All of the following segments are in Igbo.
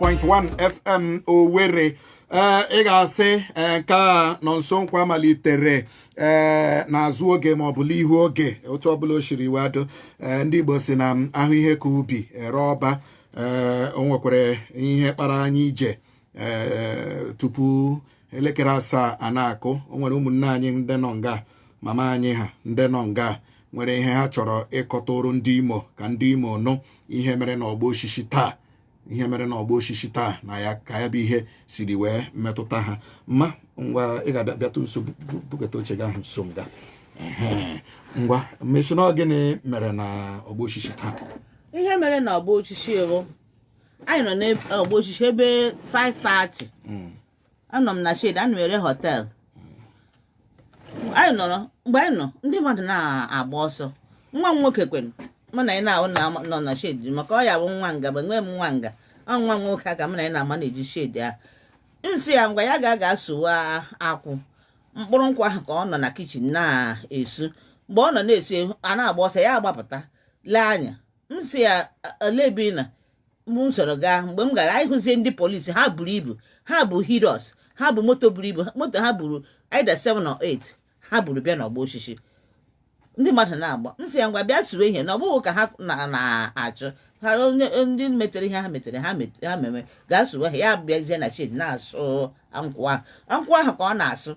95.1 FM Owerri. Ee, ị ga-asị ee, nke a nọ nso nkwa malitere ee n'azụ oge ma ọ bụ n'ihu oge, otu ọbụla o shiri wado. Ee, ndị Igbo si na ahụ ihe ka ubi ere ọba. Ee, o nwekwara ihe kpara anyị ije ee tupu elekere 7 a na-akụ. O nwere ụmụnne anyị ndị nọ nga, mama anyị ha ndị nọ nga nwere ihe ha chọrọ ịkọtụrụ ndị Imo, ka ndị Imo nụ ihe mere n'ọgba osisi taa, ihe mere n'ọgba osisi taa na ya ka ya bụ ihe siri wee metụta ha. Mma, ngwa, ị ga-abịa bịatụ nso, buketa oche gị ahụ nso nga. Ehe. Ngwa, mmesi na gịnị mere na ọgba osisi taa? Ihe mere na ọgba osisi bụ anyị nọ n'ọgba osisi ebe 5:30. Anọ m na shed, ana m ere hotel. Anyị nọrọ, mgbe anyị nọ, ndị mmadụ na-agba ọsọ. Nwa m nwoke kwere mụ na anyị na-ahụ na nọ na shed, maka ọ ya bụ nwa nga, mgbe nwee m nwa nga, ọ nwa m nwoke a ka mụ na anyị na-ama na-eji shed ahụ. M sị ya ngwa, ya ga-aga sụwa akwụ, mkpụrụ nkwụ ahụ ka ọ nọ na kitchen na-esu. Mgbe ọ nọ na-esu, a na-agba ọsọ, ya agbapụta lee anya. M sị ya, "Olee ebe ị nọ?" M soro gaa. Mgbe m gara, anyị hụzie ndị polisi. Ha buru ibu, ha bụ Hilux, ha bụ moto buru ibu. Moto ha buru either 7 or 8. Ha buru bịa n'ọgba osisi, ndị mmadụ na-agba. M sị ya ngwa, bịa suwe ihe na ọ bụghị ka ha na-achụ ha. Onye ndị metere ihe ha metere, ha mere, gaa suwe ha. Ya bịazie na shed na-asụ nkwụ ahụ, nkwụ ahụ ka ọ na-asụ.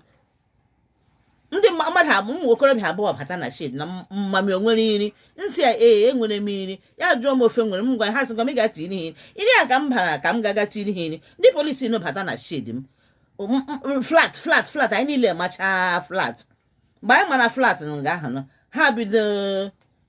Ndị mmadụ abụ, ụmụ okorobịa abụọ bata na shed na mmami o nwere nri. Nsị ya, "Ee, enwere m nri." Ya jụọ m ofe nwere m. Gwa ha, sị gwa m, "Ị ga-ati nri nri a." Ka m bara ka m gaga tiri ha nri, ndị polisi nụ bata na shed m. Flat, flat, flat, anyị niile machaa flat. Mgbe anyị mara flat nga ahụ nọ,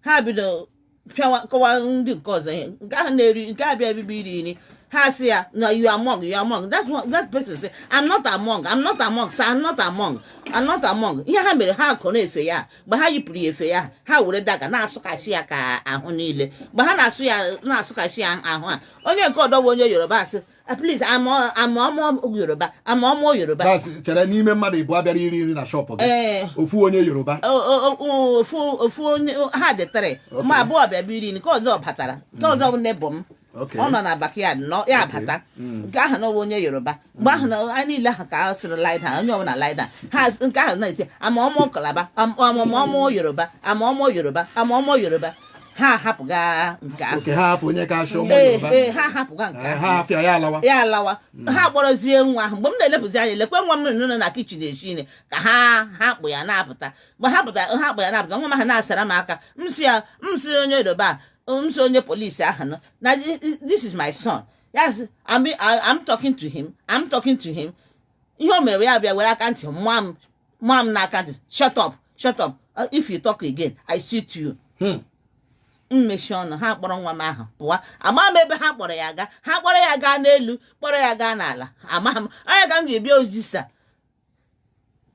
ha bido pịawa kọwa ndị nke ọzọ ihe. Nke ahụ na-eri, nke a bịa ebibi iri nri, ha sị ya na, "You are among, you are among." That's what that person say, "I'm not among, I'm not among, sir, I'm not among, I'm not among." Ihe ha mere, ha kọrọ efe ya. Mgbe ha yipụrụ ya efe ya, ha were dagger na-asụkachi ya ka ahụ niile. Mgbe ha na-asụ ya, na-asụkachi ya ahụ a, onye nke ọdọ bụ onye Yoruba asị, "Ah, please, I'm ọmọ Yoruba, I'm ọmọ Yoruba." That's chere, n'ime mmadụ ịbụọ bịara iri nri na shop gị, Ee. ofu onye Yoruba? Ofu onye. Ha dịtara ma abụọ bịa biri nri, nke ọzọ batara, nke ọzọ bụ neighbour m. Ọ nọ na backyard nọ ya bata. Nke ahụ na onye Yoruba. Mgbe ahụ na anyị niile ahụ ka a sịrị lie down, onye ọbụla lie down. Ha nke ahụ na-eti, "Ama ọmọ Calabar, ama ọmọ Yoruba, ama ọmọ Yoruba, ama ọmọ Yoruba." Ha ahapụga nke ahụ. Oke, ha hapụ onye ka achọ ụmụ Ee. Yoruba. Ee, ha ahapụga nke Ee, ahụ. ha hafịa ya alawa. Ya alawa. Ha kpọrọzie nwa ahụ. Mgbe m na-elepụzi anya, lekwe nwa m nọ na kitchen esi nri ka ha kpụ ya na-apụta. Mgbe ha pụta, ha kpụ ya na-apụta, nwa m ahụ na-asara m aka. M si ya, m si onye Yoruba, m si onye polisi ahụ nọ na, "This is my son." Ya sị, "I'm talking to him, I'm talking to him." Ihe o mere, ya bịa were aka ntị maa m n'aka ntị, "Shut up, shut up. If you talk again, I shoot you." Mmechi ọnụ. Ha kpọrọ nwa m ahụ pụwa. Ama m ebe ha kpọrọ ya gaa. Ha kpọrọ ya gaa n'elu, kpọrọ ya gaa n'ala, amaghị m. Anya ka m ji bịa ozisa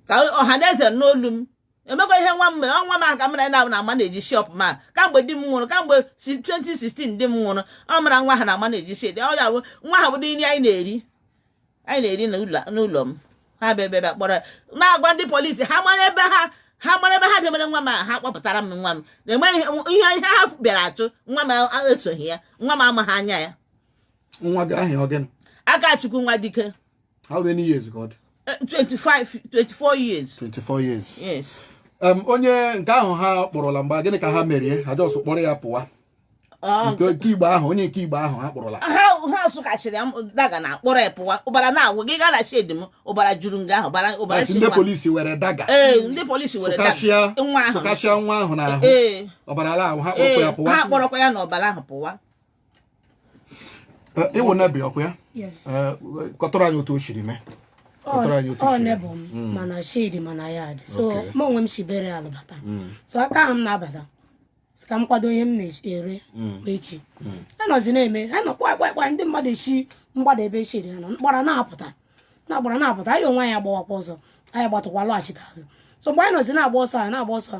ka ọha na eze n'olu m emekwa ihe nwa m mere. Nwa m ahụ ka m na na ama na-eji shop ma kamgbe di m nwụrụ, kamgbe si 2016 di m nwụrụ, ọ mara nwa ha na ama na-eji shed. Ọ ya bụ nwa ha bụ nri anyị na-eri n'ụlọ m. Ha bịa bịa kpọrọ ya, na-agwa ndị polisi ha mara ebe ha mara ebe ha debere nwa m ahụ, ha kpọpụtara m nwa m. Na-enweghị ihe ha bịara achụ nwa m esoghị ya. Nwa m amaghị anya ya. Nwa gị ahụ, ọ gịnị? Akachukwu nwa dike. How many years ka ọ dị? 25, 24 years. 24 years? Yes. Onye nke ahụ ha kpọrọla, mgbe gịnị ka ha merie? Ha just kpọrọ ya pụwa? Nke Igbo ahụ, onye nke Igbo ahụ ha kpọrọla. Ha sụkachiri ya dagger na akpọrọ ya pụwa. Ụbara na-agwụ gị gaa na shed m, ụbara juru nga ahụ, ụbara Asị si ndị nwa. Polisi were dagger Ee, ndị polisi were dagger sụkashịa nwa ahụ. Sụkashịa nwa ahụ n'ahụ. Ee. Ọbara ala ahụ, ha kpọrọkwa ya Ee. pụwa. Ha kpọrọkwa ya n'ọbara ahụ pụwa. Eh, ịwụ neighbour ọkwa ya? Yes. Eh, kọtụrụ anyị otu o siri mee. Kọtụrụ anyị otu o Ọ siri mee. Neighbour m, mana shed, mana yard, so mụ onwe m si bere alụbata, so aka ahụ m na-abata sị ka m kwado ihe m na-ere echi. Ha nọzi na-eme, ha nọ kpa kpa kpa. Ndị mmadụ esi mgbada ebe shed ha nọ mkpọrọ na-apụta, na-agbara na-apụta. Anyị onwe anyị agbawakwa ọzọ, anyị gbatụkwa lọghachite azụ. So mgbe anyị nọzi na-agba ọsọ a, na-agba ọsọ,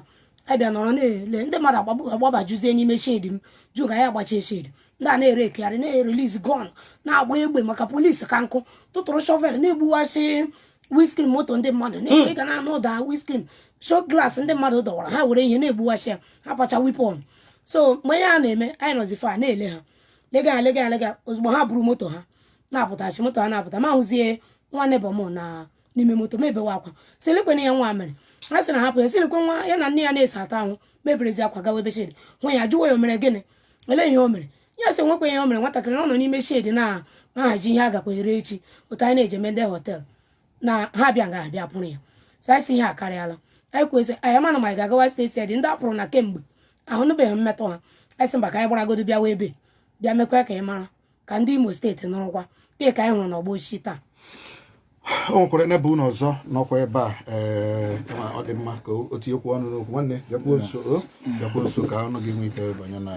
anyị bịa nọrọ na-ele ndị mmadụ agbabajuzie n'ime shed m jụ ka anyị agbachie shed. Ndị a na-ere ekegharị, na-erelease gun, na-agba egbe, maka polisi ka nkụ tụtụrụ shovel na-egbuwasị windscreen moto ndị mmadụ na-egbu. Ị ga na-anụ ụda windscreen show glass ndị mmadụ dọwara, ha were ihe na-egbuwasị ya, ha pacha weapon. So mgbe ihe a na-eme, anyị nọzi fa na-ele ha, lega ha, lega ha, lega. Ozugbo ha buru moto ha Na-apụtachi moto ha na-apụta, ma hụzie nwa neighbour m na n'ime moto, ma ebewe akwa, sị lekwe na ya nwa mere. Ha sị na hapụ ya, sị lekwe nwa ya na nne ya na-ese ata ahụ. Meberezi akwa gawa ebe shed, hụ ya, jụwa ya o mere gịnị, ele ihe o mere. Ya sị nwekwa ihe o mere nwatakịrị, na ọ nọ n'ime shed na-ahazi ihe a gakwa ere echi, otu anyị na-eje eme ndị hotel na ha bịa nga abịa pụrụ ya. So anyị sị ihe akarịala. Anyị kwesị anyị mana ma anyị ga-agawa steeti dị ndị a pụrụ na kemgbe ahụnụbeghị mmetụ ha. Anyị sị mba, ka anyị gbaragodo bịawa ebe bịa mekwa ka ị mara ka ndị Imo Steeti nụrụkwa nke ka anyị hụrụ n'ọgba ochie taa. O nwekwara n'ebe unu ọzọ nọkwa ebe a. Ee, kama ọ dị mma ka o tinyekwu ọnụ n'okwu. Nwanne, bịakwuo nso, o bịakwuo nso ka ọnụ gị nwee ike banye na.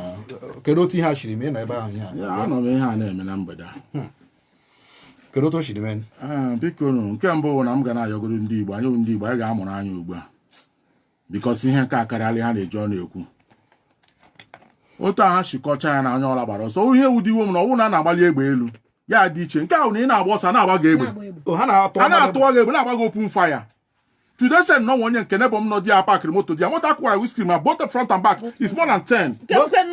Kedu otu ihe a chiri mee na ebe ahụ ihe a? Ya, anọ m ihe a na-eme na mgbede a. Kedu otu o siri mee? Ee, biko nụ, nke mbụ bụ na m ga na-ayọgoro ndị Igbo. Anyị bụ ndị Igbo, anyị ga-amụrụ anya ugbu a, because ihe nke akarịala ha na-eji ọnụ ekwu. Otu a ha shikọcha ya na anya ọla gbara ọsọ, ihe wudiwo m na ọwụ na a na-agbali egbe elu ya dị iche. Nke ahụ na ị na-agba ọsọ, a na-agba gị egbe. Na-agba egbe. O, ha na-atụ A na-atụwa gị egbe, na-agba gị open fire. Today sef nọ, onye nke neighbour m nọ di ya pakịrị moto di ya, moto akụwara windscreen ma both front and back is more than 10.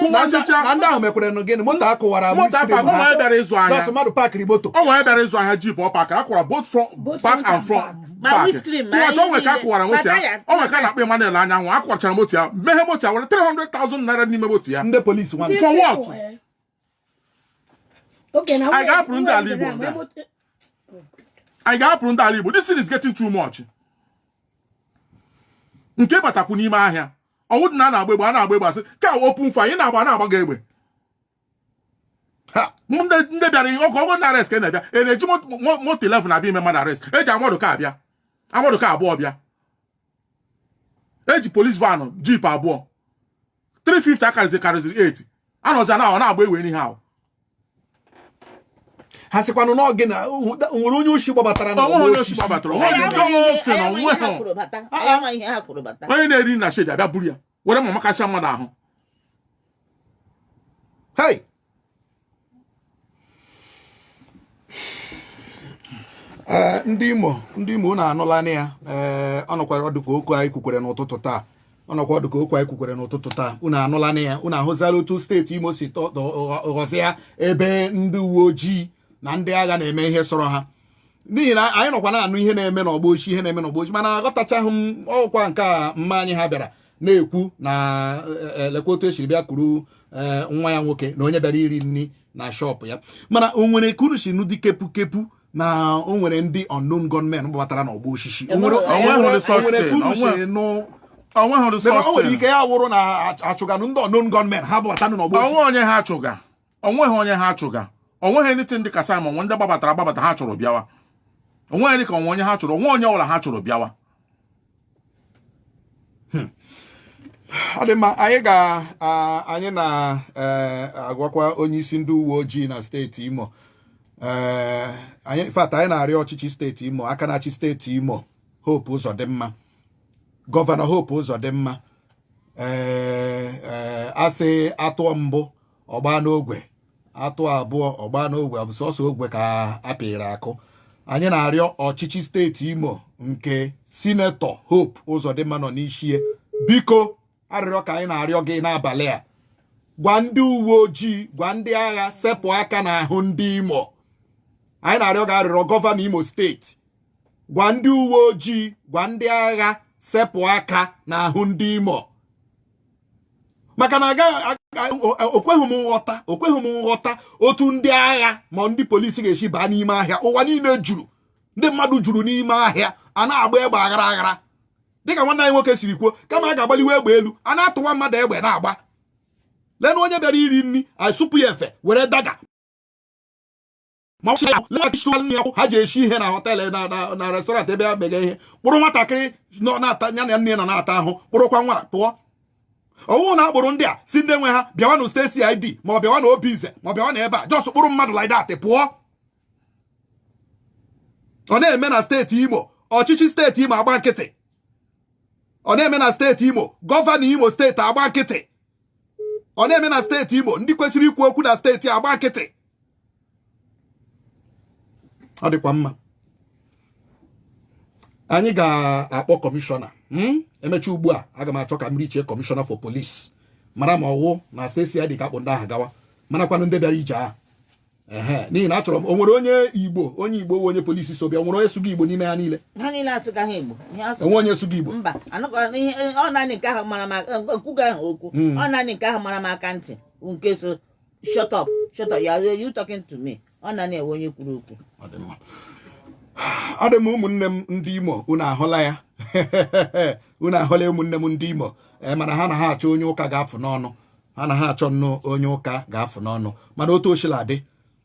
Kụwasịcha. Na ndị ahụ mekwere nụ gịnị? Moto akụwara? Moto akụwara, ọ nwere bịara ịzụ ahịa. Just mmadụ pakịrị moto. Ọ nwere bịara ịzụ ahịa, jeep ọ pakịrị, akụwara both front Both back front and and front back. Ma back. windscreen, ma Kụwacha, o nwere ka ihe akụwara moto Ma ya. taya. O nwere ka a na-akpọ Emmanuel Anyanwụ, akụwachara moto ya, meghe moto ya, were 300,000 naira n'ime moto ya. Ndị polisi nwanne. For what? Oke na Anyị ga-apụrụ ndị ala Igbo nga. Anyị ga-apụrụ ndị ala Igbo. This thing is getting too much. Nke batakwu n'ime ahịa, ọwụ dị na a na-agba egbe, a na-agba egbe, asị ka open fire ị na-agba, a na-agba gị egbe. Ha! Ndị bịara ihe ọkụ ọgụ na arrest ka ị na-abịa, e na-eji moto 11 na-abịa ime mmadụ arrest. Eji amadụ ka abịa, amadụ ka abụọ bịa, eji police van, jeep abụọ, 350 akarịzị karịzịrị 8 anọzi na ọ na-agba egbe n'ihe ahụ. Ha sịkwanụ na ọ gị na nwere onye oshi gbabatara na Onweghị onye oshi gbabatara, onweghị Anyị ndị amaghị ihe- otu na anyị amaghị ihe ha onweghị kwuru bata. Anyị amaghị ihe ha kwuru bata. Onye na-eri na shed abịa buru ya were ma makasịa mmadụ ahụ. Hey! Ee, ndị Imo, ndị Imo, unu anụla na ya. Ee, ọ nọkwara ọdụ ka okwu anyị kwukwere n'ụtụtụ taa. Ọ nọkwa ọdụ ka okwu anyị kwukwere n'ụtụtụ taa. Unu anụla na ya, unu ahụzala otu steeti Imo si ghọzịa ebe ndị uwe ojii na ndị agha na-eme ihe sọrọ ha, n'ihi na anyị nọkwa na-anụ ihe na-eme n'ọgba ochie, ihe na-eme n'ọgba ochie, mana aghọtachaghị m ọkwa nke a mma anyị ha bịara na-ekwu na lekwa otu esiri bịa kuru nwa ya nwoke na onye bịara iri nri na shop ya. Mana o nwere ka unu si nụ dị kepu kepu na o nwere ndị unknown gunmen gbabatara n'ọgba osisi? O nwere Onweghị o nwere ka unu si resource. nụ? Onweghị Mebe o nwere ike resource. ya wụrụ na achụganụ ndị unknown gunmen ha gbabatanụ n'ọgba osisi. Onwe onye ha chụga, onweghị onye ha chụga, onweghị anything dị ka Simon nwe ndị gbabatara agbabata ha chụrụ bịawa. Onweghị dị ka onwe onye ha chụrụ, onwe onye ọbụla ha chụrụ bịawa. Ọ dị mma, anyị ga anyị na-agwakwa onye isi ndị uwe ojii na steeti Imo, anyị in fact anyị na-arịọ ọchịchị steeti Imo, aka na-achị steeti Imo, Hope Uzodimma, gọvanọ Hope Uzodimma, ee asị atụọ mbụ ọgba n'ogwe, atụọ abụọ ọgba n'ogwe, ọ bụ sọsọ ogwe ka apịrị akụ. Anyị na-arịọ ọchịchị steeti Imo nke sinetọ Hope Uzodimma nọ n'isi, biko, arịrịọ ka anyị na-arịọ gị n'abalị a: gwa ndị uwe ojii, gwa ndị agha sepụ aka n'ahụ ndị Imo. Anyị na-arịọ gị arịrịọ, gọvanọ Imo steeti, gwa ndị uwe ojii, gwa ndị agha sepụ aka n'ahụ ndị Imo, maka na okweghị m nghọta, okweghị m nghọta otu ndị agha ma ndị polisi ga-esi baa n'ime ahịa. Ụwa niile juru, ndị mmadụ juru n'ime ahịa, a na-agba egbe aghara aghara, dịka nwanne anyị nwoke siri kwuo. Kama a ga-agbaliwe egbe elu, a na-atụwa mmadụ egbe na-agba. Lenụ onye bịara iri nri, asụpụ ya efe were daga ma ha ji esi ihe na hotel na restaurant ebe ha mega ihe, kpụrụ nwatakịrị nọ na-ata ya na nne nọ na-ata ahụ, kpụrụkwa nwa pụọ. Ọwụ na akpụrụ ndị a si ndị nwe ha bịawa na steeti CID, ma ọ bịawa na Obinze, ma ọ bịawa na ebe a, just kpụrụ mmadụ like that pụọ. Ọ na-eme na steeti Imo, ọchịchị steeti Imo agba nkịtị. Ọ na-eme na steeti Imo, gọvanọ Imo steeti agba nkịtị. Ọ na-eme na steeti Imo, ndị kwesịrị ikwu okwu na steeti agba nkịtị. Ọ dịkwa mma, anyị ga-akpọ kọmishọna emecha ugbu a. Aga m achọ ka m richie kọmishọna for police, mara ma ọwụ na steeti ya dị ka akpụ ndị ahụ gawa, marakwanụ ndị bịara ije ahụ. Ehe, n'ihi na achọrọ m, o nwere onye Igbo, onye Igbo wụ onye polisi so bịa? O nwere onye sụga Igbo n'ime ha niile? Ha niile asụgaghị Igbo. Ihe asụ Onwe onye sụga Igbo? Mba, anụkọ ihe ọ naanị nke ahụ mara m aka nkwuga ahụ okwu. Ọ naanị nke ahụ mara m aka ntị bụ nke so, "Shut up, shut up, you are you talking to me?" Ọ naanị ewe onye kwuru okwu. Ọ dị mma, ọ dị m. Ụmụnne m ndị Imo, unu ahụla ya, unu ahụla ya, ụmụnne m ndị Imo. Ee, mana ha na ha achọ onye ụka ga-afụ n'ọnụ, ha na ha achọ nnọọ onye ụka ga-afụ n'ọnụ. Mana otu osila dị,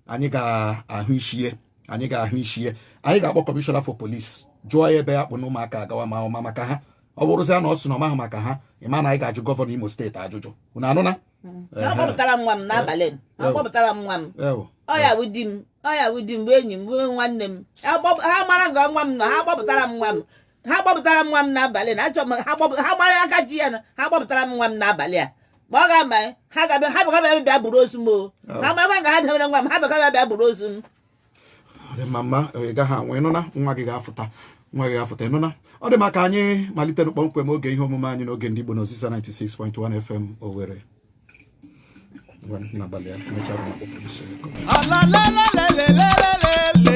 anyị ga-ahụ ishie, anyị ga-ahụ ishie. Anyị ga-akpọ commissioner for police, jụọ ya ebe ya kpụ na ụmụaka agawa, ma ọma maka ha. Ọ bụrụzia na ọ sị na ọ maghị maka ha, ịma na anyị ga-ajụ governor Imo State ajụjụ. Unu anụna? Ha kpọpụtara m nwa m n'abalị. Ha kpọpụtara m nwa m. Ewo. Ọ ya bụ di m, ọ ya bụ di m, bụ enyi m, bụ nwanne m. Ha mara nga nwa m nọ. Ha kpọpụtara m nwa m, ha kpọpụtara m nwa m n'abalị na achọ m ha kpọpụ ha mara aka ji ya na ha kpọpụtara m nwa m n'abalị a. Ma ọ ga-ama ha ga-abịa, ha bịa bịa buru ozu m o. Ha marakwa nga ha debere nwa m, ha bịa bịa buru ozu m. Ọ dị mma, mma. Ị gaghị anwụ, ịnụna? Nwa gị ga-afụta, nwa gị ga-afụta, ịnụna? Ọ dị maka anyị malite kpọmkwem oge ihe omume anyị n'oge ndị Igbo na Ozisa 96.1 FM Owerri. Ngwa, n'abalị a mechara m akpọ polisi. Ala la la la la la la.